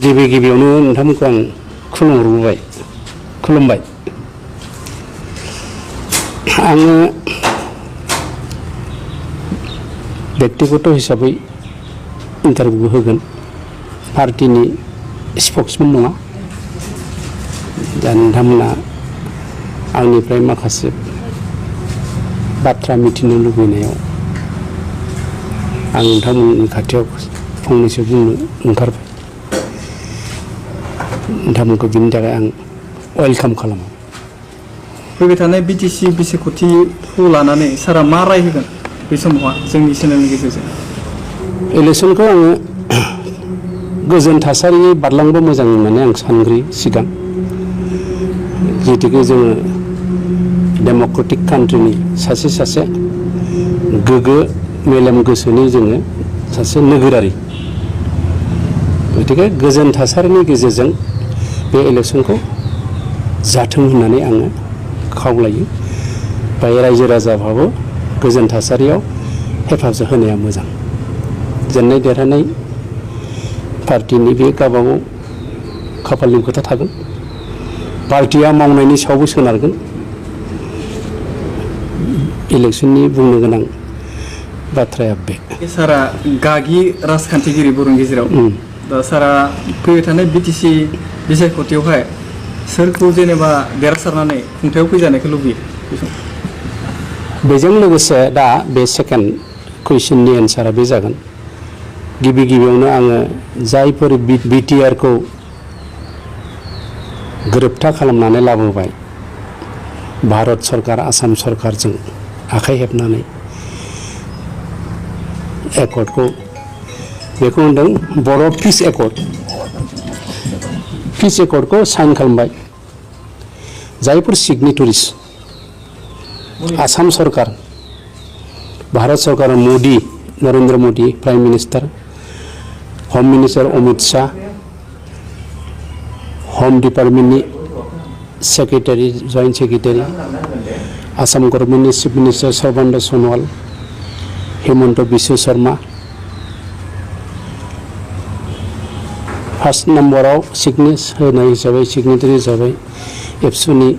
गिबि गिबियावनो नोंथांमोनखौ आं खुलुमबाय आङो व्यक्तिगत हिसाबै इन्टारभिउ होगोन पार्टीनि स्पक्समेन नङा दा नोंथांमोना आंनिफ्राय माखासे बाथ्रा मिथिनो लुबैनायाव आं नोंथांमोननि खाथियाव फंनैसो बुंनो ओंखारबाय नोंथांमोनखौ बिनि थाखाय आं वेलकाम खालामो। फैबाय थानाय बिटिसि बिसायख'थिखौ लानानै सारा मा राय होगोन बे समावहा जोंनि चेनेलनि गेजेरजों? इलेक्सनखौ आङो गोजोन थासारियै बारलांबा मोजां होननानै आं सानग्रोयो सिगां जिहेतुके जोङो डेम'क्रेटिक कान्ट्रिनि सासे गोग्गो मेलेम गोसोनि जोङो सासे नोगोरारि गतिके गोजोन थासारिनि गेजेरजों बे इलेक्सनखौ जाथों होननानै आङो खावलायो बाय रायजो राजाफ्राबो गोजोन थासारियाव हेफाजाब होनाया मोजां जेननाय देरहानाय पार्टीनि बे गावबागाव खाफालनि खोथा थागोन पार्टीया मावनायनि सायावबो सोनारगोन इलेक्सननि बुंनो गोनां बाथ्राया बे सारा गागि राजखान्थिगिरि बर'नि गेजेराव दा सारा फैबाय थानाय बिटिसि बिसायख'थियावहाय सोरखौ जेनेबा देरहासारनानै खुंथायाव फैजानायखौ लुबैयो बेजों लोगोसे दा बे सेकेन्ड कुइसननि एन्सारा बे जागोन गिबियावनो आङो जायफोर BTR खौ गोरोबथा खालामनानै लाबोबाय भारत सरकार आसाम सरकारजों आखाइ हेबनानै एकर्डखौ बेखौ होनदों बर' पिस एकर्डखौ साइन खालामबाय जायफोर सिगनेटरिस आसाम सरकार भारत सरकार Modi Narendra Modi prime minister home minister Amit Shah home डिपार्टमेंटनि सेक्रेटारि जइन्ट सेक्रेटारि आसाम गभर्नमेंटनि chief minister Sarbananda Sonowal Himanta Biswa Sarma first नम्बराव सिगनेटारि हिसाबै एबसुनि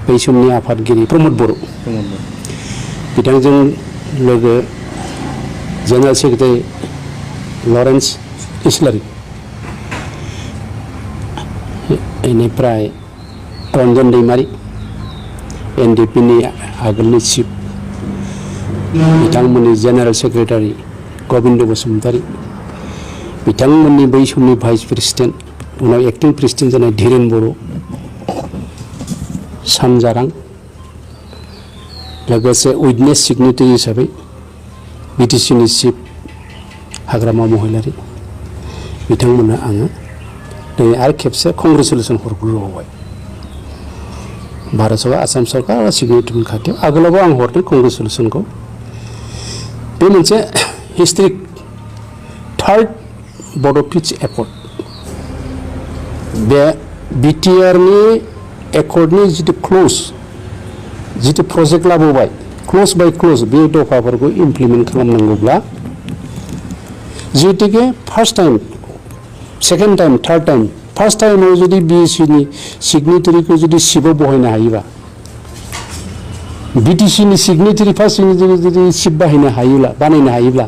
बै समनि आफादगिरि प्रमद बर' बिथांजों लोगो जेनेरेल सेक्रेटारि लरेन्स इस्लारि बेनिफ्राय रन्जन दैमारि NDPनि आगोलनि चिफ बिथांमोननि जेनेरेल सेक्रेटारि गबिन्द बसुमतारी बिथांमोननि बै समनि भाइस प्रेसिडेन्ट उनाव एक्टिं प्रेसिडेन्ट जानाय धीरेन बर' सानजारां लोगोसे उइटनेस सिगनेटारि हिसाबै BTCनि चिफ हाग्रामा महिलारि बिथांमोननो आङो दिनै आरो खेबसे कंग्रेचुलेसन हरग्रोबावबाय भारत सरकार आसाम सरकार आरो सिगनेटारिनि खाथियाव आगोलावबो आं हरदों कंग्रेचुलेसनखौ बे मोनसे हिस्ट्रिक थार्ड बड' पिस एकर्ड बे BTRनि एकर्डनि जितु क्ल'ज जितु प्रजेक्ट लाबोबाय क्ल'ज बाय क्ल'ज बे दफाफोरखौ इमप्लिमेन्ट खालामनांगौब्ला जिहेतुके first time second time third time first टाइमाव जुदि BSCनि सिगनेटारिखौ जुदि सिपआव बहायनो हायोबा BTCनि सिगनेटारि फार्स्ट सिगनेटारि जुदि सिप बानायनो हायोब्ला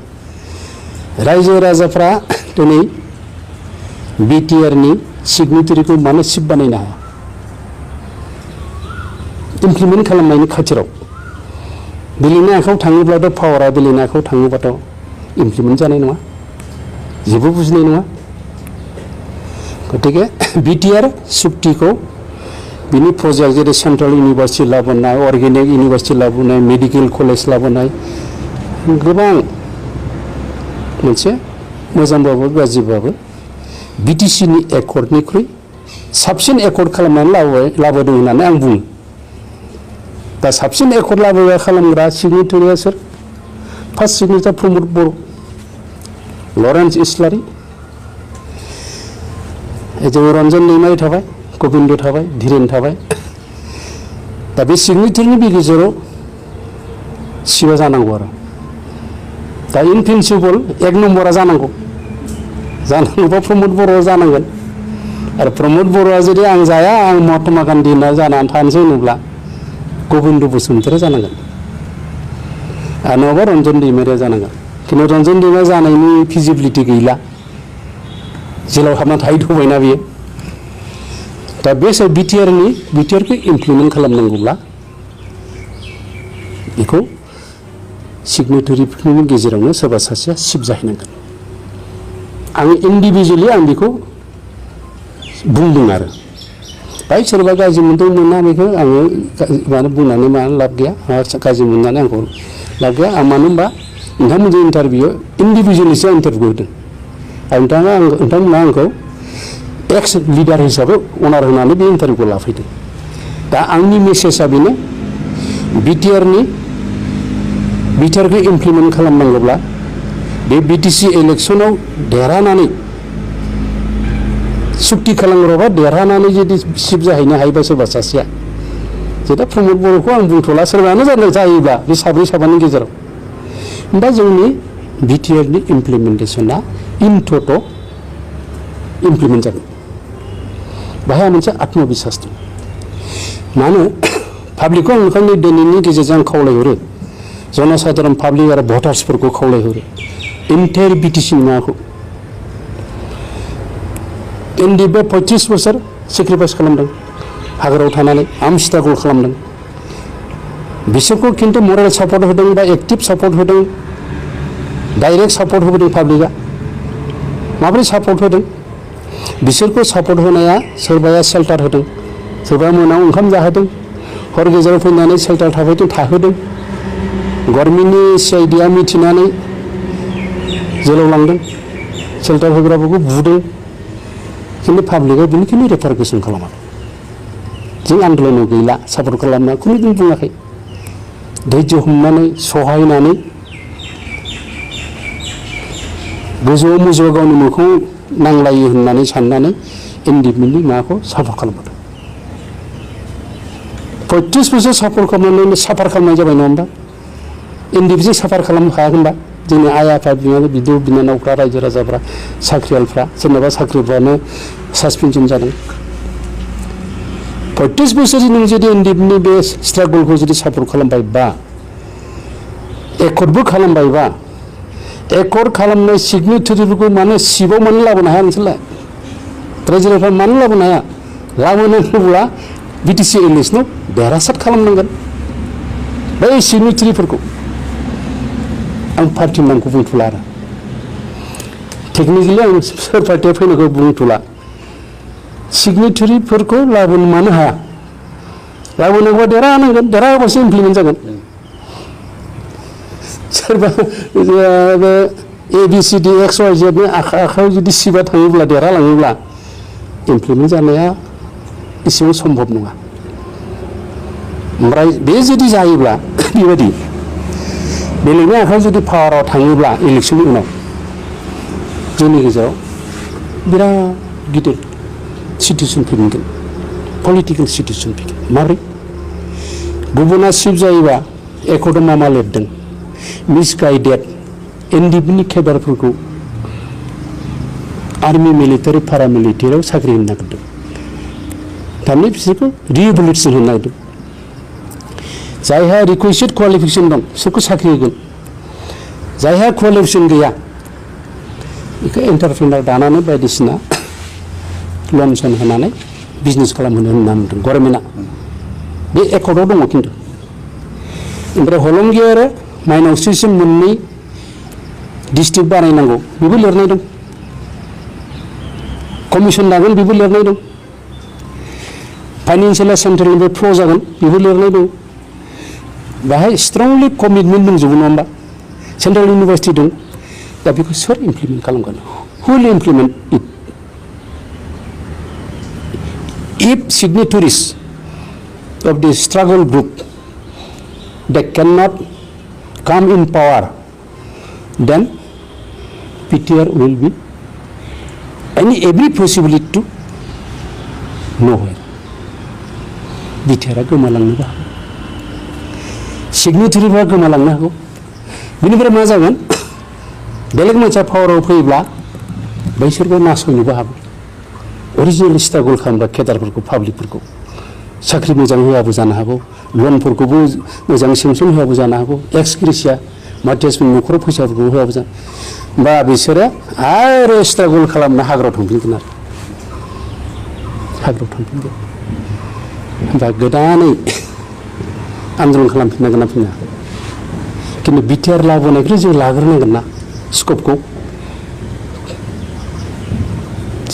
रायजो राजाफ्रा दिनै BTRनि सिगनेटारिखौ मानो सिप बानायनो हाया इमप्लिमेन्ट खालामनायनि खाथिराव बेलेगनि आखायाव थाङोब्लाथ' पावारा बेलेगनि आखायाव थाङोबाथ' इमप्लिमेन्ट जानाय नङा जेबो बुजिनाय नङा गतिके BTR सुक्तिखौ बिनि प्रजेक्ट जेरै सेन्ट्रेल इउनिभार्सिटि लाबोनाय अर्गेनिक इउनिभार्सिटि लाबोनाय मेडिकेल कलेज लाबोनाय गोबां मोनसे मोजांबाबो गाज्रिबाबो BTCनि एकर्डनिख्रुइ साबसिन एकर्ड खालामनानै लाबोदों होननानै आं बुङो दा साबसिन एकर्ड लाबोग्रा खालामग्रा सिगनेटारिया सोर फार्स्ट सिगनेटार प्रमद बर' लरेन्स इस्लारि जों रन्जन दैमारि थाबाय गबिन्द थाबाय धीरेन थाबाय दा बे सिगनेटारिनि गेजेराव सिबा जानांगौ आरो दा इन प्रिन्सिपल एक नम्बरा जानांगौ जानांगौबा प्रमद बर' जानांगोन आरो प्रमद बर'आ जुदि आं जाया आं महात्मा गान्धी होनना जानानै थानोसै होनोब्ला गबिन्द बसुमतारी जानांगोन आरो नङाबा रन्जन दैमारिया जानांगोन खिन्थु रन्जन दैमारिया जानायनि फिजिबिलिटि गैला जेलाव हाबना थाहैथ'बायना बियो दा बे बिटिआरखौ इमप्लिमेन्ट खालामनांगौब्ला बेखौ सिगनेटारिफोरनि गेजेरावनो सोरबा सासेया सिफ जाहैनांगोन आं इन्डिभिजुवेलि आं बेखौ बुंदों आरो बाय सोरबा गाज्रि मोनदों मोना बेखौ आङो मानो बुंनानै मानो लाब गैया गाज्रि मोननानै आंखौ लाब गैया आं मानो होनबा नोंथांमोननि इन्टारभिउआव इन्डिभिजुवेलिसो इन्टारभिउ होदों आरो नोंथांमोना आंखौ एक्स लिडार हिसाबै अनार होनानै बे इन्टारभिउखौ लाफैदों दा आंनि मेसेजआ बेनो बिटिआरखौ इमप्लिमेन्ट खालामनांगौब्ला बे बिटिसि इलेक्सनाव देरहानानै सुक्ति खालामग्राबा देरहानानै जुदि सिफ जाहैनो हायोबा सोरबा सासेया जेदा प्रमद बर'खौ आं बुंथ'ला सोरबायानो जायोब्ला बे साब्रैनि गेजेराव होमबा जोंनि बिटिआरनि इमप्लिमेन्टेसना इन टट' इमप्लिमेन्ट जागोन बाहाय मोनसे आत्मबिसास दं मानो पाब्लिकखौ ओंखायनो दिनैनि गेजेरजों आं खावलायहरो जनसाधारन पाब्लिक आरो भटार्सफोरखौ खावलायहरो इन्टायर बिटिसिनि माबाखौ एनडिएफआ 35 बोसोर सेक्रिफाइस खालामदों हाग्रायाव थानानै आर्म स्ट्रागल खालामदों बिसोरखौ खिन्थु मरेल सापर्ट होदों बा एक्टिभ सापर्ट होदों डाइरेक्ट सापर्ट होदों पाब्लिकआ माबोरै सापर्ट होदों बिसोरखौ सापर्ट होनाया सोरबाया सेल्टार होदों सोरबा मोनाव ओंखाम जाहोदों हर गेजेराव फैनानै सेल्टार थाहोदों गभर्नमेन्टनि सिआइडिआ मिथिनानै जेलाव लांदों सेल्टार होग्राफोरखौ बुदों खिन्थु पाब्लिकआ बेनिखायनो रेपारकेसन खालामाखै जों आन्दलनाव गैला सापर्ट खालामना खुनुदिन बुङाखै धैर्य हमनानै सहायनानै गोजौआव मोजौआव गावनि मोखां नांलायो होननानै साननानै इन्डिपेन्डेन्टनि माबाखौ सापर्ट खालामदों 35 बोसोर सापर्ट खालामनानै साफार खालामनाय जाबाय नङा होमबा इन्डिपेन्डेन्ट साफार खालामनो हायाखैबा जोंनि आइ आफा बिद' बिनानावफ्रा रायजो राजाफ्रा साख्रियालफ्रा सोरनाबा साख्रिफ्रानो सासपेनसन जादों 35 बोसोर नों जुदि इन्डिपेन्डेन्टनि बे स्ट्रागलखौ जुदि सापर्ट खालामबायबा एकर्डबो खालामबायबा एकर्ड खालामनाय सिगनेटारिफोरखौ मानो सिबाव मानो लाबोनो हाया नोंसोरलाय रायजो राजाफ्रा मानो लाबोनो हाया लाबोनांगौब्ला बिटिसि इलेक्सनाव देरहासार खालामनांगोन बै सिगनेटारिफोरखौ आं पार्टिनि नामखौ बुंथ'ला आरो टेकनिकेलि आं सोर पार्टिया फैनायखौ बुंथ'ला सिगनेटारिफोरखौ लाबोनो मानो हाया लाबोनांगौबा देरहानांगोन देरहाबासो इमप्लिमेन्ट जागोन सोरबा ABCD XYZ नि आखायाव जुदि सिबा थाङोब्ला देरहालाङोब्ला इमप्लिमेन्ट जानाया एसेबां सम्भब नङा ओमफ्राय बे जुदि जायोब्ला बेबायदि बेलेगनि आखायाव जुदि पावाराव थाङोब्ला इलेक्सननि उनाव जोंनि गेजेराव बिराद गिदिर सिटुवेसन फैगोन पलिटिकेल सिटुवेसन फैगोन माबोरै गुबुना सिफ जायोबा एकर्डआव मा लिरदों मिसगाइडेड एनडिएफनि केडारफोरखौ आर्मि मिलिटारि पारामिलिटारियाव साख्रि होनो नागिरदों थारमाने बिसोरखौ रिहेबिलिटेसन होनो नागिरदों जायहा रिकुइसिट क्वालिफिकेसन दं बिसोरखौ साख्रि होगोन जायहा क्वालिफिकेसन गैया बेखौ एन्टारप्रेनार दानानै बायदिसिना लन सन होनानै बिजनेस खालामहोनो होनना बुंदों गभर्नमेन्टआ बे एकर्डआव दङ खिन्थु ओमफ्राय हलंगि आरो माइन'रिटिसिम मोननै डिस्ट्रिक्ट बानायनांगौ बेबो लिरनाय दं कमिसन लागोन बेबो लिरनाय दं फाइनान्सियेला सेन्ट्रेलनिफ्राय फ्ल' जागोन बेबो लिरनाय दं बाहाय स्ट्रंलि कमिटमेन्ट दंजोबो नङा होमबा सेन्ट्रेल इउनिभार्सिटि दं दा बेखौ सोर इमप्लिमेन्ट खालामगोन हु will implement it if signatories of the struggle group they cannot come in power then BTR will be every possibility to nowhere BTR गोमालांनोबो हागौ सिगनेटारिफोरा गोमालांनो हागौ बेनिफ्राय मा जागोन बेलेग मोनसे पावाराव फैयोब्ला बैसोरखौ नासयनोबो हागौ अरिजिनेल स्ट्रागल खालामग्रा केडारफोरखौ पाब्लिकफोरखौ साख्रि मोजां होआबो जानो हागौ लनफोरखौबो मोजां सेंसन होआबो जानो हागौ एक्स ग्रेसिया मार्टियासनि न'खराव फैसाफोरखौ होआबो जानो बा बिसोरो आरो स्ट्रागल खालामनो हाग्रायाव थांफिनगोन आरो हाग्रायाव थांफिनगोन होमबा गोदानै आन्दलन खालामफिननांगोन ना फैनो खिन्थु BTR लाबोनायखौ जों लाग्रोनांगोन ना स्कपखौ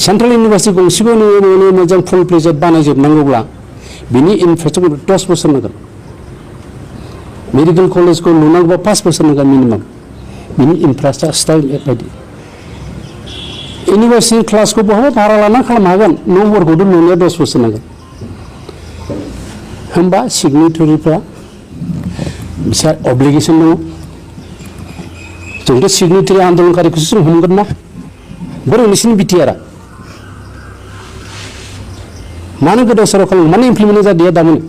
सेन्ट्रेल इउनिभार्सिटि गंसेखौ नोङो मोजां फुल प्लेजेड बानायजोबनांगौब्ला बिनि इनफ्रास्ट्राक्चार 10 बोसोर नांगोन मेडिकेल कलेजखौ लुनांगौबा 5 बोसोर नांगोन मिनिमाम बिनि इनफ्रास्ट्राक्चार बायदि इउनिभार्सिटि क्लासखौ बहाबा भारा लाना खालामनो हागोन न'फोरखौथ' लुनाया 10 बोसोर नांगोन होमबा सिगनेटरिफ्रा बिसोर अब्लिगेसन दङ जोंथ' सिगनेटरि आन्दलनकारिखौसो जों हमगोन ना बोरै नोंसिनि BTR मानो गोदाव सोराव खालामो मानो इमप्लिमेन्ट जादिया दामानि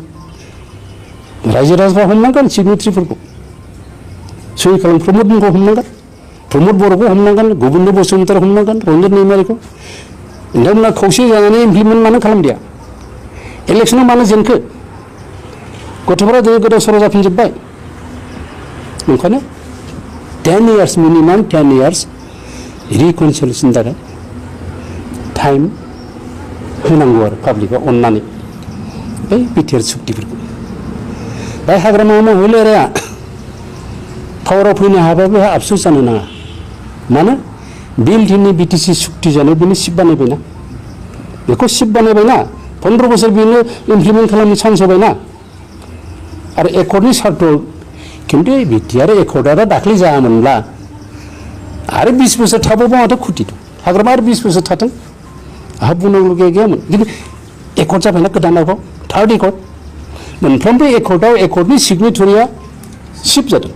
रायजो राजाफ्रा हमनांगोन सिगनेटरिफोरखौ सहि खालाम प्रमद मोनखौ हमनांगोन प्रमद बर'खौ हमनांगोन गोविन्द बसुमतारी हमनांगन रन्जित दैमारिखौ नोंथांमोना खौसे जानानै इमप्लिमेन्ट मानो खालामदिया इलेक्सनाव मानो जेनखो गथ'फोरा दिनै गोदाव सोराव जाफिनजोब्बाय ओंखायनो 10 years मिनिमाम 10 years रिकनसिलिएसननि थाखाय टाइम होनांगौ आरो पाब्लिकआ अननानै बै BTR सुक्तिफोरखौ दा हाग्रामा महिलारिया पावाराव फैनो हाबा बेहा आफसुस जानो नाङा मानो बिलटिनि BTC सुक्ति जानायाव बेनो सिप बानायबायना बेखौ सिप बानायबायना 15 बोसोर बेनो इमप्लिमेन्ट खालामनो चान्स होबायना आरो एकर्डनि सार्थ खिन्थु BTR एकर्डआ दाख्लै जायामोनब्ला आरो 20 बोसोर थाबावबा माथो खुथि दं हाग्रामा आरो 20 बोसोर थाथों आहा बुंनांगौ गैयामोन खिन्थु एकर्ड जाबायना गोदान आरोबाव थार्ड एकर्ड मोनफ्रोमबो एकर्डआव एकर्डनि सिगनेटरिया सिप जादों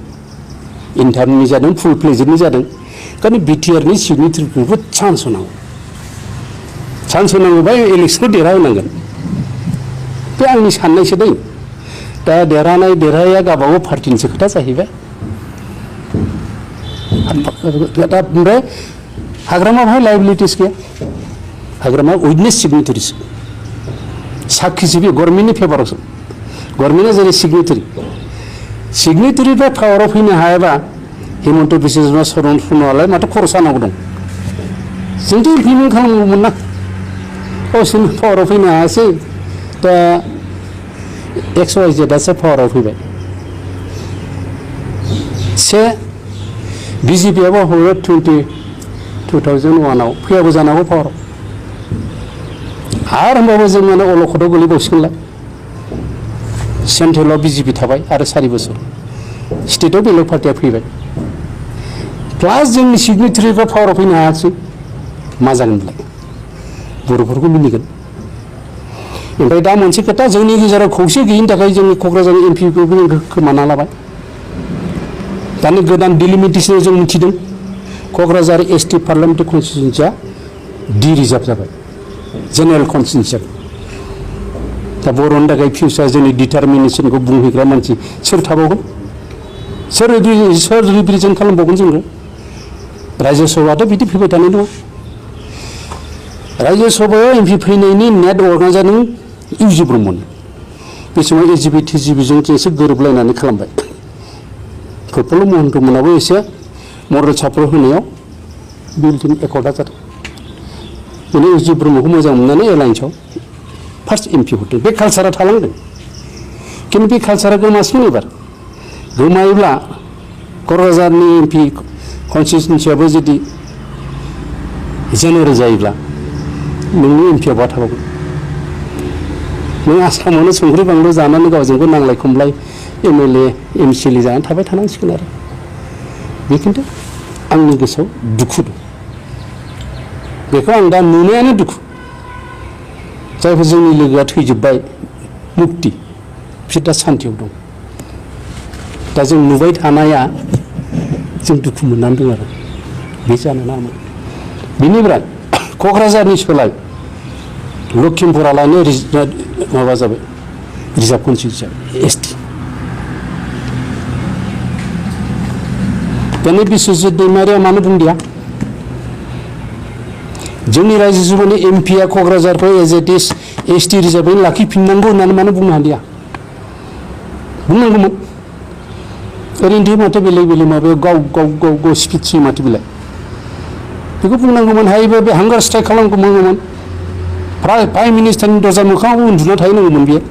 इन्टार्ननि जादों फुल प्लेजेडनि जादों ओंखायनो BTRनि सिगनेटरिफोरखौबो चान्स होनांगौबा इलेक्सनखौ देरहाहोनांगोन बे आंनि साननायसो दै दा देरहानाय देरहाया गावबागाव पार्टिनिसो खोथा जाहैबाय दा ओमफ्राय हाग्रामायावहाय लायबिलिटिस गैया हाग्रामा उइटनेस सिगनेटरिस साखिसो बे गभर्नमेन्टनि फेभारावसो गभर्नमेन्टआ जेरै सिगनेटरिफ्रा पावाराव फैनो हायाबा हेमन्त बिश्व शर्मा सरन सन'आलाय माथो खर' सानांगौ दं जोंथ' इमप्लिमेन्ट खालामगौमोन ना गावसोरनो पावाराव फैनो हायासै दा XYZ दासो पावाराव फैबाय BJPआबो हरो 2001आव फैयाबो जानो हागौ पावाराव आरो होमबाबो जों माने अलखदाव गोलैबावसिगोनलाय सेन्ट्रेलाव BJP थाबाय आरो 4 बोसोर स्टेटआव बेलेग पार्टिया फैबाय प्लास जोंनि सिगनेटरिफ्रा पावाराव फैनो हायासै मा जागोनलाय बर'फोरखौ मिनिगोन ओमफ्राय दा मोनसे खोथा जोंनि गेजेराव खौसे गैयिनि थाखाय जोंनि क'क्राझार एमपिखौ जों खोमाना लाबाय दानि गोदान डिलिमिटेसनाव जों मिथिदों क'क्राझार ST पार्लामेन्टारि कन्स्टिटुएन्सिया डि रिजार्भ जाबाय जेनेरेल कन्स्टिटुएन्सिया दा बर'नि थाखाय फिउचार जोंनि डिटारमिनेसनखौ बुंहैग्रा मानसि सोर थाबावगोन सोर रिप्रेजेन्ट खालामबावगोन जोङो रायजो सभायाथ' बिदि फैबाय थानाय नङा रायजो सभायाव एमपि फैनायनि नेट अर्गानाइजारनि इउजि ब्रह्ममोन बे समाव एजिपि टिजिपिजों एसे गोरोबलायनानै खालामबाय प्रफुल्ल महन्त मोनाबो एसे मदद सापर्ट होनायाव बिल्डिं एकर्डआ जादों बेनो इउजि ब्रह्मखौ मोजां मोननानै एलायन्सआव फार्स्ट एमपि हरदों बे कालसारा थालांदों खिन्थु बे कालसारा गोमासिगोन एबार गोमायोब्ला क'क्राझारनि एमपि कन्स्टिटुएन्सियाबो जुदि जेनेरेल जायोब्ला नोंनि एमपिआ बहा थाबावगोन नों आसामावनो संख्रि बानलु जानानै गावजों गाव नांलाय खमलाय MLA MCLA जानानै थाबाय थानांसिगोन आरो बे खिन्थु आंनि गोसोआव दुखु दं बेखौ आं दा नुनायानो दुखु जायफोर जोंनि लोगोआ थैजोब्बाय मुक्ति बिसोर दा सान्तियाव दं दा जों नुबाय थानाया जों दुखु मोननानै दं आरो बे जानो नाङामोन बेनिफ्राय क'क्राझारनि सोलाय लखिमपुरालायनो माबा जाबाय रिजार्भ कन्स्टिटुएन्सि ST दानि बिश्वजित दैमारिया मानो बुंदिया जोंनि रायजो सभानि एमपिआ क'क्राझारखौ एज इट इज एसटि रिजार्भै लाखिफिननांगौ होननानै मानो बुंनो हालिया बुंनांगौमोन ओरैनोथ' माथो बेलेग बेलेग माबायाव गाव गाव गाव गाव स्पिच माथो बेलाय बेखौ बुंनांगौमोन हायोबा बे हांगार स्ट्राइक खालामगौमोन प्राइम मिनिस्टारनि दरजा मोखाङाव उन्दुना थाहैनांगौमोन बेयो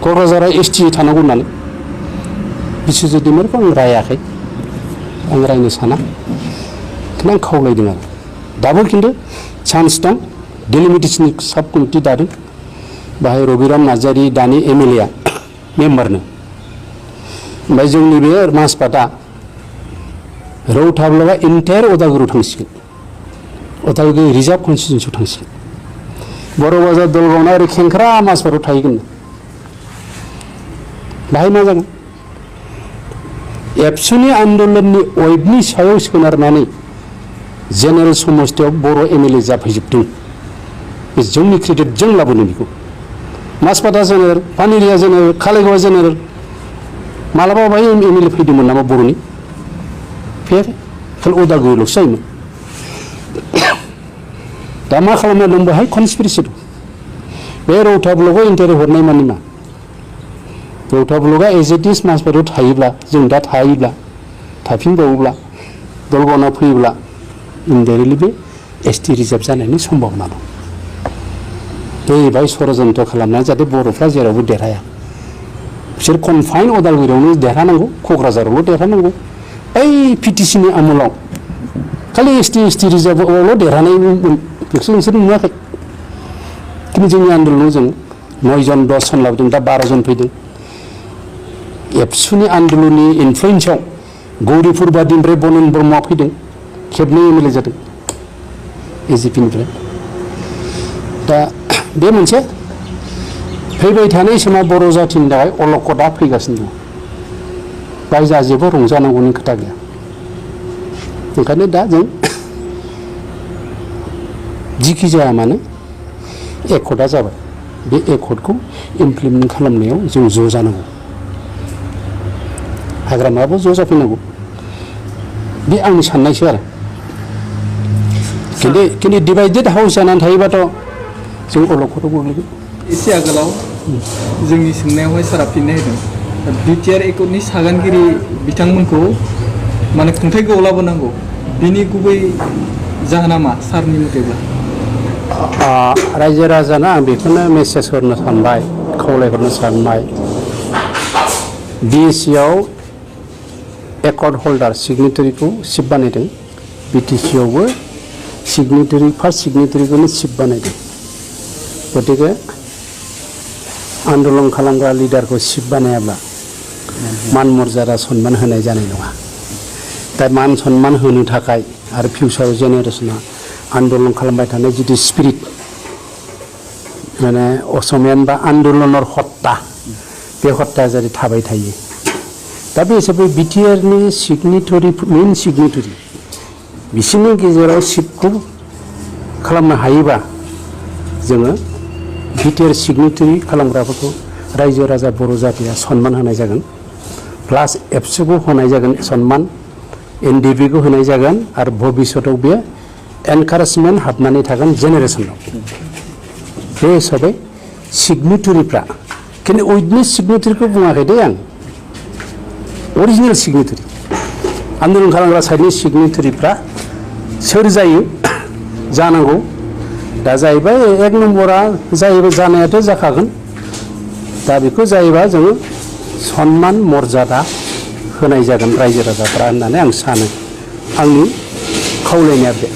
क'क्राझारा एसटि थानांगौ होननानै बिसोर जुदि मारखौ आं रायाखै आं रायनो साना ओंखायनो आं खावलायदों आरो दाबो खिन्थु चान्स दं डिलिमिटेसननि साब कमिटि दादों बाहाय रबिराम नार्जारि दानि एमएलए आ मेम्बारनो ओमफ्राय जोंनि बे माजबाटआ रौताब्लाबा इन्टायार उदालगुरियाव थांसिगोन उदालगुरि रिजार्भ कनस्टिटुन्सियाव थांसिगोन बर' बाजार दलगावना ओरै खेंख्रा माजबाटआव थाहैगोन बाहाय मा जागोन एबसुनि आन्दलननि वेबनि सायाव सोनारनानै जेनेरेल समस्थियाव बर' एमएलए जाफैजोबदों बे जोंनि क्रेडिट जों लाबोनो बेखौ माजबाटा जेनेरेल पानेरिया जेनेरेल कालाइगावा जेनेरेल मालाबा बाहाय एमएलए फैदोंमोन नामा बर'नि फैयाखै खालि उदालगुरिल'सो जायोमोन दा मा खालामना दं बेहाय कनस्पिरेसि दं बे रौता ब्लकआव इन्टारभिउ हरनाय मानि मा रौता ब्लकआ एज इट इज माजबाटाव थायोब्ला जों दा थायोब्ला थाफिनबावोब्ला दलगावना फैयोब्ला इनडाइरेक्टलि बे एसटि रिजार्भ जानायनि सम्भावना दं बेहाय षड़यन्त्र खालामनानै जाहाथे बर'फ्रा जेरावबो देरहाया बिसोर कनफाइन उदालगुरियावनो देरहानांगौ क'क्राझारावल' देरहानांगौ बै पिटिसिनि आमोलाव खालि एसटि रिजार्भआवल' देरहानाय बेखौसो नोंसोर नुवाखै खिन्थु जोंनि आन्दलनाव जों 9 जन 10 जन लाबोदों दा 12 जन फैदों एबसुनि आन्दलननि इनफ्लुयेन्सआव गौरीपुरबादिनिफ्राय बनन ब्रह्मआ फैदों खेबनै एमएलए जादों एजिपिनिफ्राय दा बे मोनसे फैबाय थानाय समाव बर' जाथिनि थाखाय अलखदा फैगासिनो दं बाय जा जेबो रंजानांगौनि खोथा गैया ओंखायनो दा जों जिखि जाया मानो एकर्डआ जाबाय बे एकर्डखौ इमप्लिमेन्ट खालामनायाव जों ज' जानांगौ हाग्रामायाबो ज' जाफैनांगौ बे आंनि साननायसो आरो खिन्थु डिभाइडेड हाउस जानानै थायोबाथ' जों अलखदाव गोग्लैगोन एसे आगोलाव जोंनि सोंनायावहाय सारा फिननाय होदों BTR एकर्डनि सागानगिरि बिथांमोनखौ माने खुंथायखौ लाबोनांगौ बिनि गुबै जाहोना मा सारनि मथेब्ला रायजो राजानो आं बेखौनो मेसेज हरनो सानबाय खावलायहरनो सानबाय BSCआव एकर्ड हल्डार सिगनेटारिखौ सिप बानायदों BTCआवबो सिगनेटारि फार्स्ट सिगनेटारिखौनो सिप बानायदों गतिके आन्दलन खालामग्रा लिडारखौ सिप बानायाब्ला मान मर्यादा सन्मान होनाय जानाय नङा दा मान सन्मान होनो थाखाय आरो फिउचार जेनेरेसना आन्दलन खालामबाय थानाय जितु स्पिरिट माने असमियान बा आन्दलनर हत्ता बे हत्ताया जाहाथे थाबाय थायो दा बे हिसाबै BTRनि सिगनेटारि मेइन सिगनेटारि बिसोरनि गेजेराव सिपखौ खालामनो हायोबा जोङो BTR सिगनेटारि खालामग्राफोरखौ रायजो राजा बर' जातिया सन्मान होनाय जागोन प्लास एबसुखौ होनाय जागोन सन्मान NDPखौ होनाय जागोन आरो भबिष्यताव बे एनकारेजमेन्ट हाबनानै थागोन जेनेरेसनाव बे हिसाबै सिगनेटारिफ्रा खिन्थु उइटनेस सिगनेटारिखौ बुङाखै दे आं अरिजिनेल सिगनेटारि आन्दलन खालामग्रा साइडनि सिगनेटारिफ्रा सोर जायो जानांगौ दा जाहैबाय एक नम्बरा जाहैबाय जानायाथ' जाखागोन दा बेखौ जायोबा जोङो सन्मान मर्यादा होनाय जागोन रायजो राजाफ्रा होननानै आं सानो आंनि खावलायनाया बे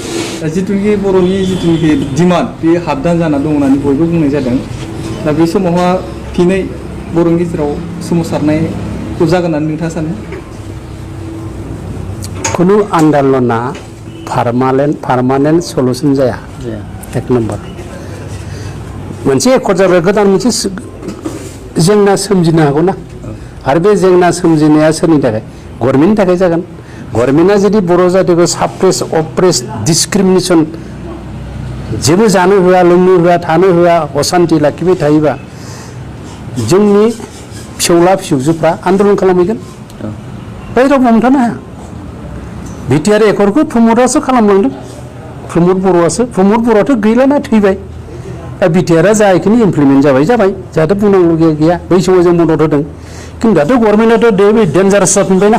जिथुनिखि बर'नि जिथुनिखि डिमान्ड बे हाबदान जाना दं होननानै बयबो बुंनाय जादों दा बे समावहा फिनै बर'नि गेजेराव सोमावसारनायखौ जागोन होननानै नोंथाङा सानो खुनु आन्दलना पार्मानेन्ट सलुसन जाया एक नम्बर मोनसे एकर्ड जाबाय गोदान मोनसे जेंना सोमजिनो हागौ ना आरो बे जेंना सोमजिनाया सोरनि थाखाय गभर्नमेन्टनि थाखाय जागोन गभर्नमेन्टआ जुदि बर' जातिखौ साप्रेस अप्रेस डिसक्रिमिनेसन जेबो जानो होआ लोंनो होआ थानो होआ असान्ति लाखिबाय थायोबा जोंनि फिसौला फिसौजोफ्रा आन्दलन खालामहैगोन बै रावबो हमथानो हाया BTR एकर्डखौ प्रमदासो खालामलांदों प्रमद बर'आथ' गैलाना थैबाय दा BTR जा इखिनि इमप्लिमेन्ट जाबाय जाहाथे बुंनांगौ गैया बै समाव जों मदद होदों खिन्थु दाथ' गभर्नमेन्टआथ' डेन्जारास जाफिनबायना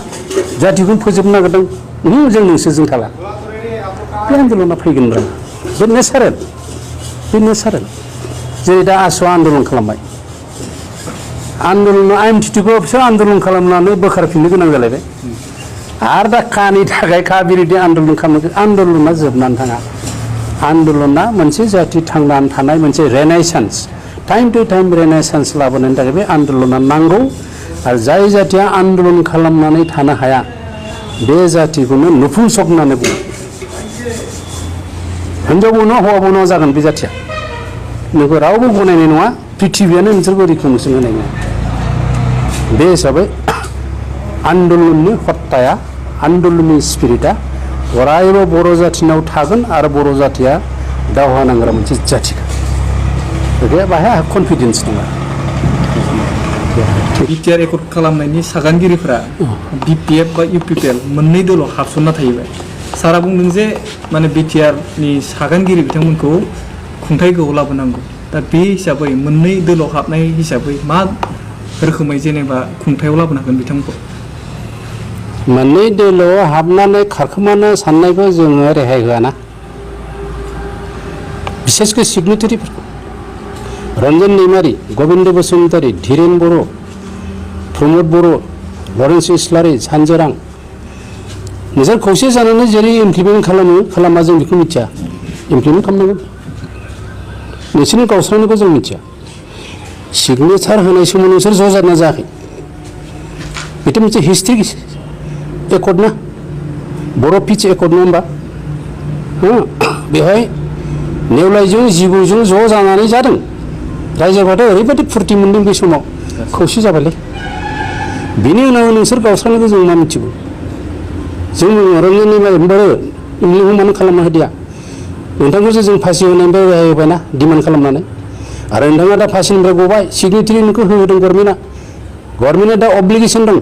जातिखौनो फोजोबनो नागिरदों जों नोंसोरजों थाला बे आन्दलना फैगोन र' बे नेचारेल जेरै दा आसुआ आन्दलन खालामबाय आन्दलना आइएमटिटिखौ बिसोर आन्दलन खालामनानै बोखारफिननो गोनां जालायबाय आरो दा कानि थाखाय का बिरोधि आन्दलन खालामनो आन्दलना जोबनानै थाङा आन्दलना मोनसे जाति थांनानै थानाय मोनसे renaissance time to time renaissance लाबोनायनि थाखाय बे आन्दलना नांगौ आरो जाय जातिया आन्दलन खालामनानै थानो हाया बे जातिखौनो नुफुंसक होननानै बुङो हिनजाव उनाव हौवा उनाव जागोन बे जातिया नोंखौ रावबो गनायनाय नङा पृथिबियानो नोंसोरखौ रिकगनिसन होनाय नङा बे हिसाबै आन्दलननि हत्ताया आन्दलननि स्पिरिटआ अरायबो बर' जातिनाव थागोन आरो बर' जातिया दावहा नांग्रा मोनसे जातिखा बे बाहाय कनफिडेन्स दङ BTR एकर्ड खालामनायनि सागानगिरिफोरा BPF बा UPPL मोननै दलाव हाबसनना थाहैबाय सारा बुंदों जे माने BTR नि सागानगिरि बिथांमोनखौ खुंथाय गोहो लाबोनांगौ दा बे हिसाबै मोननै दलाव हाबनाय हिसाबै मा रोखोमै जेनेबा खुंथायाव लाबोनो हागोन बिथांमोनखौ मोननै दोलोआव हाबनानै खारखोमानो साननायखौ जोङो रेहाय होआना बिसेसकै सिगनेटारिफोरखौ रन्जन दैमारि गबिन्द बसुमतारी धीरेन बर' प्रमद बर' लरेन्स इस्लारि सानजोरां नोंसोर खौसे जानानै जेरै इमप्लिमेन्ट खालामा जों बेखौ मिथिया इमप्लिमेन्ट खालामनांगोन नोंसोरनि गावस्रानायखौ जों मिथिया सिगनेचार होनाय समाव नोंसोर ज' जाना जायाखै बेथ' मोनसे हिस्ट्रिक एकर्ड ना बर' पिच एकर्ड नङा होमबा बेवहाय नेवलायजों जिबौजों ज' जानानै जादों रायजोफोराथ' ओरैबायदि फुरथि मोन्दों बे समाव खौसे जाबायलै बेनि उनाव नोंसोर गावस्रानायखौ जों मा मिथिगौ जों रन्जननि इंलिखौ मानो खालामना होदिया नोंथांखौसो जों फासि होनायनिफ्राय रेहाय होबायना डिमान्ड खालामनानै आरो नोंथाङा दा फासिनिफ्राय गबाय सिगनेटारि नोंखौ होदों गभर्नमेन्टआ दा अब्लिगेसन दं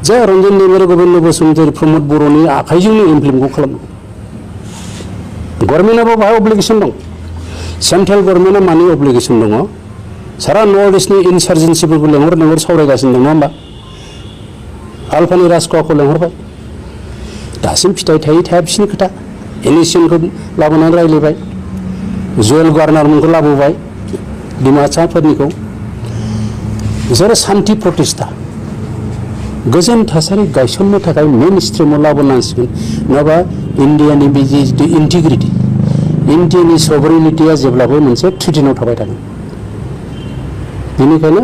जे रन्जन दैमारि गबिन्द बसुमतारी प्रमद बर'नि आखाइजोंनो इमप्लिमेन्टखौ खालामनांगौ गभर्नमेन्टआबो बाहाय अब्लिगेसन दं सेन्ट्रेल गभर्नमेन्टआ मानि अब्लिगेसन दङ सारा नर्थ इस्टनि इनसार्जेन्सिफोरखौ लेंहर सावरायगासिनो दं नङा होमबा आलफानि राजखौवाखौ लेंहरबाय दासिम फिथाइ थाया बिसिनि खोथा एनएसएनखौ लाबोनानै रायज्लायबाय जुवेल गार्नारमोनखौ लाबोबाय डिमासाफोरनिखौ बिसोरो सान्थि प्रतिष्ठा गोजोन थासारि गायसननो थाखाय मेन स्ट्रिमाव लाबोनांसिगोन नङाबा इन्डियानि बे जितु इन्टिग्रिटि इन्डियानि सभरेनिटिया जेब्लाबो मोनसे थ्रेटेनाव थाबाय थागोन बेनिखायनो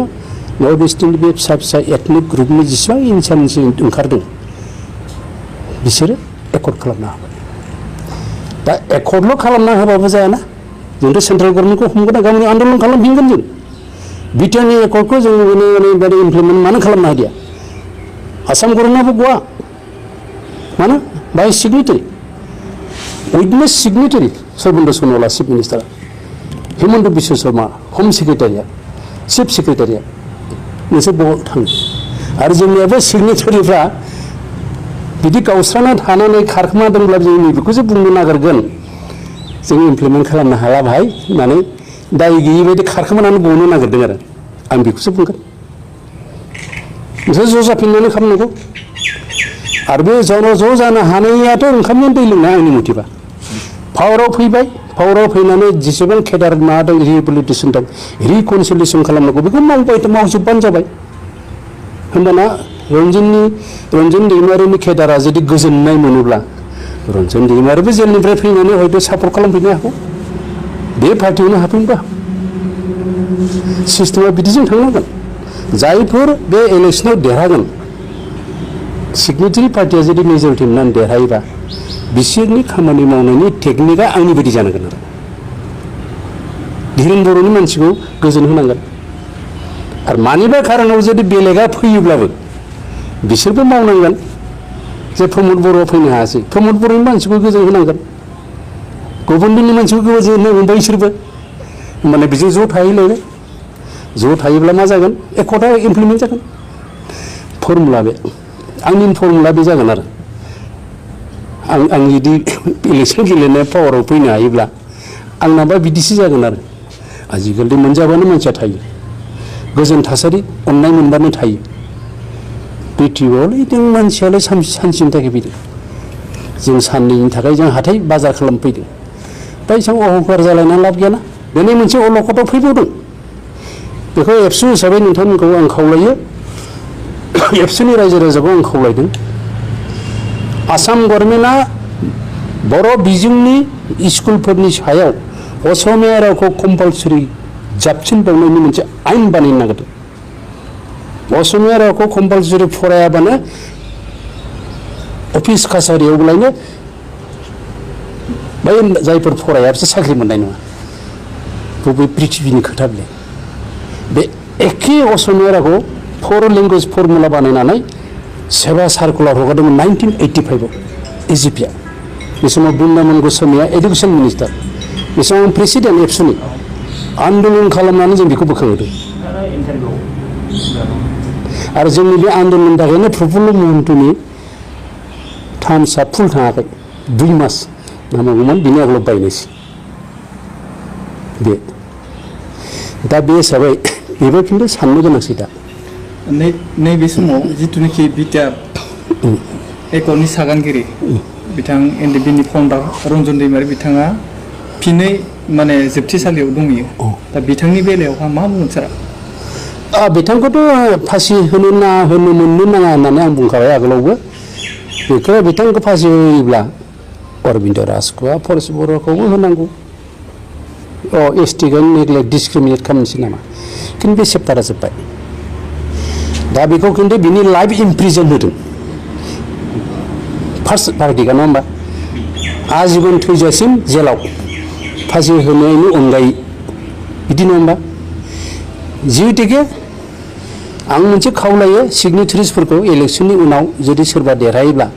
नर्थ इस्टनि बे फिसा फिसा एथनिक ग्रुपनि जेसेबां इनसार्जेन्सि ओंखारदों बिसोरो एकर्ड खालामना होबाय दा एकर्डल' खालामना होबाबो जायाना जोंथ' सेन्ट्रेल गभर्नमेन्टखौ हमगोन गावनि आन्दलन खालामफिनगोन जों BTRनि एकर्डखौ जों ओरैबायदि इमप्लिमेन्ट मानो खालामना होदिया आसाम गभर्नमेन्टआबो गवा मानो बाय सिगनेटारि उइटनेस सिगनेटारि सर्बेन्द्र सन'वाला chief minister Himanta Biswa Sarma home सेक्रेटारिया चिफ सेक्रेटारिया नोंसोर बबाव थाङो आरो जोंनियाबो सिगनेटारिफ्रा बिदि गावस्राना थानानै खारखोमादोंब्ला जों नैबेखौसो बुंनो नागिरगोन जों इमप्लिमेन्ट खालामनो हाला भाई होननानै दाय गैयि बायदि खारखोमानानै गनो नागिरदों आरो आं बेखौसो बुंगोन नोंसोर ज' जाफिननानै खालामनांगौ आरो बे ज' जानो हानायाथ' ओंखामजों दै लोंनाय आंनि मथेबा पावाराव फैबाय पावाराव फैनानै जेसेबां केडार माबा दं रिहेबिलिटेसन दं रिकनसिलिएसन खालामनांगौ बेखौ मावजोबबानो जाबाय होमबाना रन्जन दैमारिनि केडारा जुदि गोजोननाय मोनोब्ला रन्जन दैमारिबो जेलनिफ्राय फैनानै हयथ' सापर्ट खालामफैनो हागौ बे पार्टियावनो हाबफैनोबो हागौ सिस्टेमा बिदिजों थांनांगोन जायफोर बे इलेक्सनाव देरहागोन सिगनेटारि पार्टिया जुदि मेजरिटि मोननानै देरहायोबा बिसोरनि खामानि मावनायनि टेकनिकआ आंनि बायदि जानांगोन आरो धीरेन बर'नि मानसिखौ गोजोन होनांगोन आरो मानिबा खारनाव जुदि बेलेगा फैयोब्लाबो बिसोरबो मावनांगोन जे प्रमद बर'आ फैनो हायासै प्रमद बर'नि मानसिखौ गोजोन होनांगोन गुबुननि मानसिखौ गोजोन होनांगोन बिसोरबो होमबाना बिजों ज' थाहैलायबाय ज' थायोब्ला मा जागोन एकर्डआ इमप्लिमेन्ट जागोन फर्मुला बे आंनि फर्मुला बे जागोन आरो आं जुदि इलेक्सन गेलेनाय पावाराव फैनो हायोब्ला आंनाबा बिदिसो जागोन आरो आजिखालि मोनजाबानो मानसिया थायो गोजोन थासारि अननाय मोनबानो थायो बिटिआरआवलाय जों मानसियालाय सानसेनि थाखाय फैदों जों साननैनि थाखाय जों हाथाय बाजार खालामफैदों बायसां अहंखार जालायना लाब गैयाना दिनै मोनसे अलखदाव फैबावदों बेखौ एबसु हिसाबै नोंथांमोनखौ आं खावलायो एबसुनि रायजो राजाखौ आं खावलायदों आसाम गभर्नमेन्टआ बर' बिजोंनि स्कुलफोरनि सायाव असमिया रावखौ कम्पालसरि जाबसिनबावनायनि मोनसे आयेन बानायनो नागिरदों असमिया रावखौ कम्पालसरि फरायाबानो अफिस कासारियावलायनो बै जायफोर फराया बिसोर साख्रि मोननाय नङा बबे पृथिबिनि खोथा बिलाय बे एखे असमिया रावखौ 4 लेंगुवेज फर्मुला बानायनानै सेबा सार्कुलार हगारदोंमोन 1985 एजिपिआ बे समाव बृन्दामन गस्वामीया एडुकेसन मिनिस्टार बे समाव प्रेसिडेन्ट एबसुनि आन्दलन खालामनानै जों बेखौ बोखांदों आरो जोंनि बे आन्दलननि थाखायनो प्रफुल्ल महन्तनि टार्मसआ फुल थाङाखै 2 मास नांगौमोन बिनि आगोलाव बायनोसै बे दा बे हिसाबै बेबो खिन्थु साननो गोनांसै दा नैबे समाव जिथुनाखि बिटिआर एकर्डनि सागानगिरि बिथां एनडिबिनि फाउन्डार रन्जन दैमारि बिथाङा फिनै माने जोबथेसालियाव दंहैयो दा बिथांनि बेलायावहा मा बुंगोन सारा बिथांखौथ' फासि होनो मोननो नाङा होननानै आं बुंखाबाय आगोलावबो बेखौ बिथांखौ फासि होयोब्ला अरबिन्द राजखौबा फरेस बर'खौबो होनांगौ एसटिखौ नेग्लेक्ट डिसक्रिमिनेट खालामनोसै नामा खिन्थु बे सेप्टारा जोब्बाय दा बेखौ खिन्थु बिनि लाइफ इमप्रिजन होदों फार्स्ट पार्टिका नङा होमबा आजीबन थैजासिम जेलाव फासि होनायनि अनगायै बिदि नङा होमबा जिहेतुके आं मोनसे खावलायो सिगनेटारिसफोरखौ इलेक्सननि उनाव जुदि सोरबा देरहायोब्ला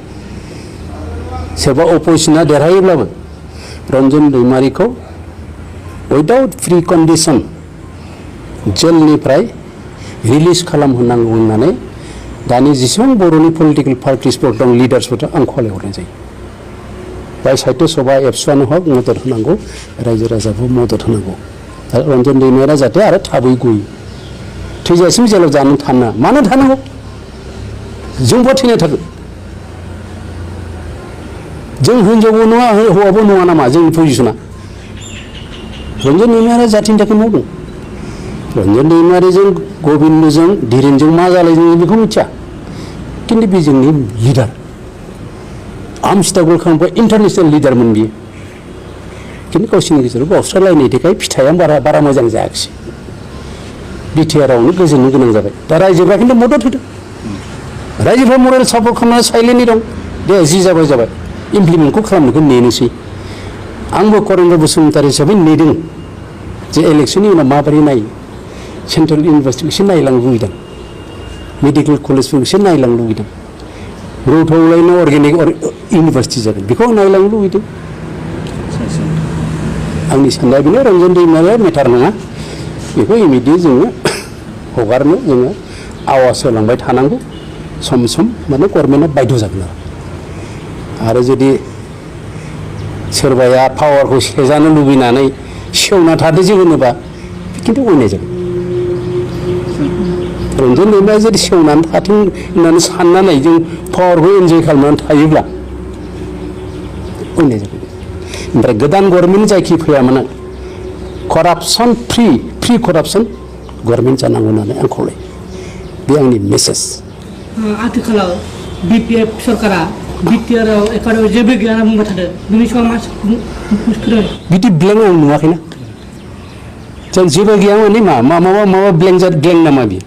सोरबा अपोजिसना देरहायोब्लाबो रन्जन दैमारिखौ उइदाउट प्रि कन्डिसन जेलनिफ्राय रिलिज खालामहोनांगौ होननानै दानि जेसेबां बर'नि पलिटिकेल पार्टिसफोर दं लिडार्सफोर दं आं खावलायहरनाय जायो बाय साहित्य सभा एबसुआनो हक मदद होनांगौ रायजो राजाखौ मदद होनांगौ रन्जन दैमारिया जाहाथे आरो थाबै गयो थैजासिम जेलाव जानो थानो मानो थानांगौ जोंबो थैनाय थागोन जों हिनजावबो नङा हौवाबो नङा नामा जोंनि पजिसना रन्जन दैमारिया जाथिनि थाखाय मावदों रन्जन दैमारिजों गबिन्दजों धीरेनजों मा जालायदों बेखौ मिथिया खिन्थु बे जोंनि लिडार आर्म स्ट्रागल खालामग्रा इन्टारनेसनेल लिडारमोन बियो खिन्थु गावसोरनि गेजेराव गावस्रालायनाय थाखाय फिथाइया बारा मोजां जायाखिसै बिटिआरआवनो गोजोननो गोनां जाबाय दा रायजोफ्रा खिन्थु मदद होदों रायजोफ्रा मरेल सापर्ट खालामनानै साइलेन्टलि दं दे जि जाबाय इमप्लिमेन्टखौ खालामनायखौ नेनोसै आंबो करेन्द्र बसुमतारी हिसाबै नेदों जे इलेक्सननि उनाव माबोरै नायो सेन्ट्रेल इउनिभार्सिटिखौ एसे नायलांनो लुबैदों मेडिकेल कलेजफोरखौ एसे नायलांनो लुबैदों रौथावलायनो अर्गेनिक इउनिभार्सिटि जागोन बेखौ आं नायलांनो लुबैदों आंनि साननाया बेनो रन्जन दैमारिया मेटार नङा बेखौ इमिडियेट जोङो हगारनो जोङो आवाज होलांबाय थानांगौ सम माने गभर्नमेन्टआ बाध्य जागोन आरो जुदि सोरबाया पावारखौ सेजानो लुबैनानै सेवना थादो जे होनोबा खिन्थु अयनाय जागोन रन्जन दैमारिया जुदि सेवनानै थाथों होननानै साननानै जों पावारखौ एन्जय खालामनानै थायोब्ला अयनाय जागोन ओमफ्राय गोदान गभर्नमेन्ट जायखि फैया मानो करापसन फ्रि करापसन गभर्नमेन्ट जानांगौ होननानै आं खावलायो बे आंनि मेसेज आथिखालाव बिपिएफ सरकारा बिटिआरआव एकाडेमियाव जेबो गैया होनना बुंबाय थादों बिनि सायाव मा बिदि ब्लेंक आं नुवाखैना जों जेबो गैया माने माबा ब्लेंक नामा बियो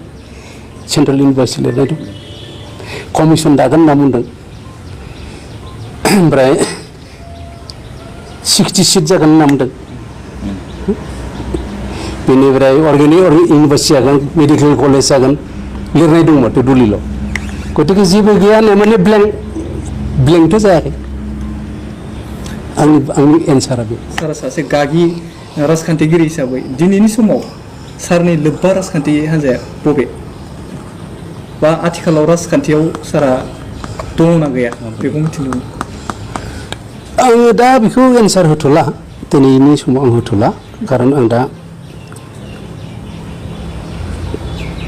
सेन्ट्रेल इउनिभार्सिटि लिरनाय दं कमिसन दागोन होनना बुंदों ओमफ्राय 60 सिट जागोन होनना बुंदों बेनिफ्राय अर्गेनिक इउनिभार्सिटि जागोन मेडिकेल कलेज जागोन लिरनाय दं माथो दलिलाव गतिके जेबो गैया होननाय माने ब्लेंकथ' जायाखै आंनि एन्सारा बे सारा सासे गागि राजखान्थिगिरि हिसाबै दिनैनि समाव सारनि लोब्बा राजखान्थि हान्जाया बबे बा आथिखालाव राजखान्थियाव सारा दङ ना गैया बेखौ मिथिनो आङो दा बेखौ एन्सार होथ'ला दिनैनि समाव आं होथ'ला खारन आं दा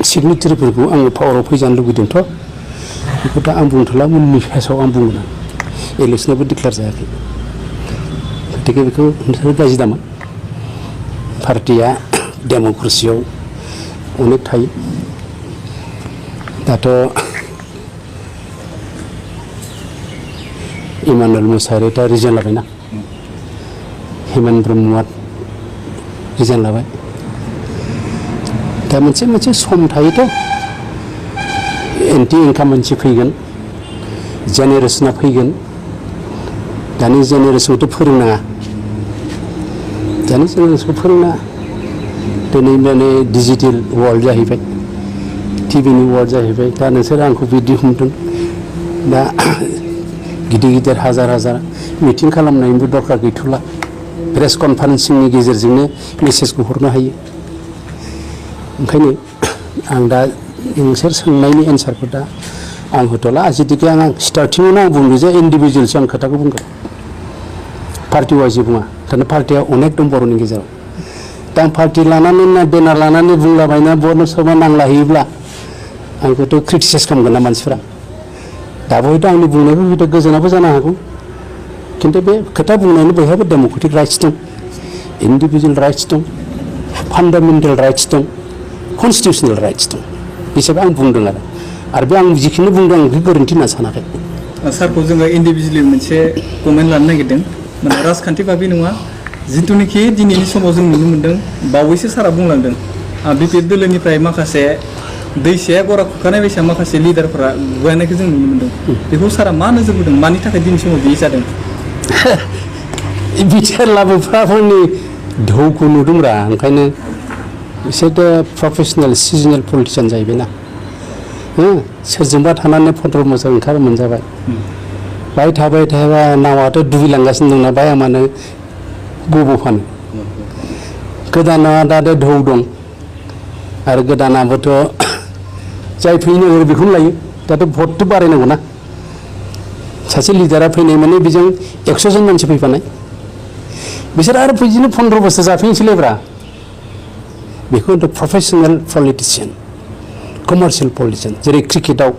सिगनेचारफोरखौ आङो पावाराव फैजानो लुबैदोंथ' बेखौ दा आं बुंथ'ला उननि फेसाव आं बुंगोन इलेक्सनाबो डिक्लेयार जायाखै गतिके बेखौ नोंसोर गाज्रि दामोन पार्टिया डेम'क्रेसियाव अनेक थायो दाथ' इमानुएल मुसाहारिया दा रिजाइन लाबायना हेमेन ब्रह्मआ रिजाइन लाबाय दा मोनसे सम थायोथ' एन्टि इनकामेन्सि फैगोन जेनेरेसना फैगोन दानि जेनेरेसनखौथ' फोरोंनाङा दानि जेनेरेसनखौ फोरोंनाङा दिनै माने डिजिटेल वर्ल्ड जाहैबाय टिभिनि वर्ल्ड जाहैबाय दा नोंसोर आंखौ बिदि हमदों दा गिदिर गिदिर हाजार मिटिं खालामनायनिबो दरकार गैथ'ला प्रेस कनफारेन्सिंनि गेजेरजोंनो मेसेजखौ हरनो हायो ओंखायनो आं दा नोंसोर सोंनायनि एन्सारखौ दा आं होथ'ला जेतिके आं स्टार्टिङावनो आं बुंदों जे इन्डिभिजुवेलसो आं खोथाखौ बुंगोन पार्टि वाइजै बुङा दाना पार्टिया अनेक दं बर'नि गेजेराव दा आं पार्टि लानानै ना बेनार लानानै बुंलाबायना बर'नो सोरबा नांलाहैयोब्ला आंखौथ' क्रिटिसाइज खालामगोन ना मानसिफोरा दाबो हयथ' आंनि बुंनायखौ हयथ' गोजोनाबो जानो हागौ खिन्थु बे खोथा बुंनायनि बयहाबो डेम'क्रेटिक राइट्स दं इन्डिभिजुवेल राइट्स दं फान्डामेन्टेल राइट्स दं कनस्टिटिउसनेल राइट्स दं हिसाबै आं बुंदों आरो बे आं जिखिनि बुंदों आं बेखौ गोरोन्थि होनना सानाखै सारखौ जोङो इन्डिभिजुवेलि मोनसे कमेन्ट लानो नागिरदों माने राजखान्थि बागै नङा जिथुनिखि दिनैनि समाव जों नुनो मोन्दों बावैसो सारा बुंलांदों बिपिएफ दोलोनिफ्राय माखासे दैसाया गरा खुरखानाय बायसा माखासे लिडारफोरा गुगानायखौ जों नुनो मोन्दों बेखौ सारा मा नोजोर होदों मानि थाखाय दिनैनि समाव बियो जादों बिटिआर लाबोग्राफोरनि ढौखौ नुदोंब्रा ओंखायनो बिसोरथ' प्रफेसनेल सिजनेल पलिटिसियान जाहैबायना सोरजोंबा थानानै 15 बोसोर ओंखार मोनजाबाय बाय थाबाय नावाथ' दुगैलांगासिनो दंना बाय मानो गब'फानो गोदाना दा ढौ दं आरो गोदानाबोथ' जाय फैनो नागिरो बेखौनो लायो दाथ' भटथ' बारायनांगौ ना सासे लिडारा फैनाय माने बेजों 100 जन मानसि फैफानाय बिसोर आरो बिदिनो 15 बोसोर जाफिनसैलायब्रा बेखौ होनदों प्रफेसनेल पलिटिसियान कमार्शियेल पलिटिसियान जेरै क्रिकेटाव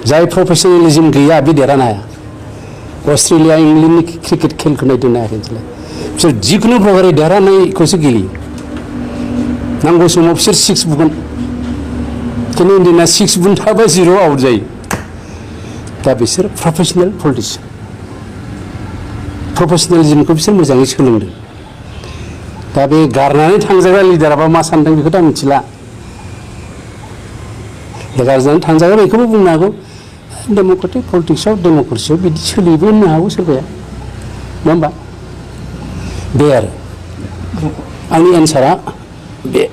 जाय प्रफेसनेलिज्म गैया बे देरहानो हाया अस्ट्रेलिया इंलेन्डनि क्रिकेट खेलखौ नायदों नायाखै नोंसोरलाय बिसोर जिखुनु प्रकारै देरहानायखौसो गेलेयो नांगौ समाव बिसोर 6 बुगोन खिन्थु इन्डियाना 6 बुन थाबा 0 आउट जायो दा बिसोर प्रफेसनेल पलिटिसियान प्रफेसनेलिज्मखौ बिसोर मोजाङै सोलोंदों दा बे गारनानै थांजाग्रा लिडाराबा मा सानदों बेखौथ' आं मिथिला गारनानै थांजाग्रा बेखौबो बुंनो हागौ डेम'क्रेटिक पलिटिक्सआव डेम'क्रेसियाव बिदि सोलियोबो होननो हागौ सोरबाया नङा होमबा बे आरो आंनि एन्सारा बे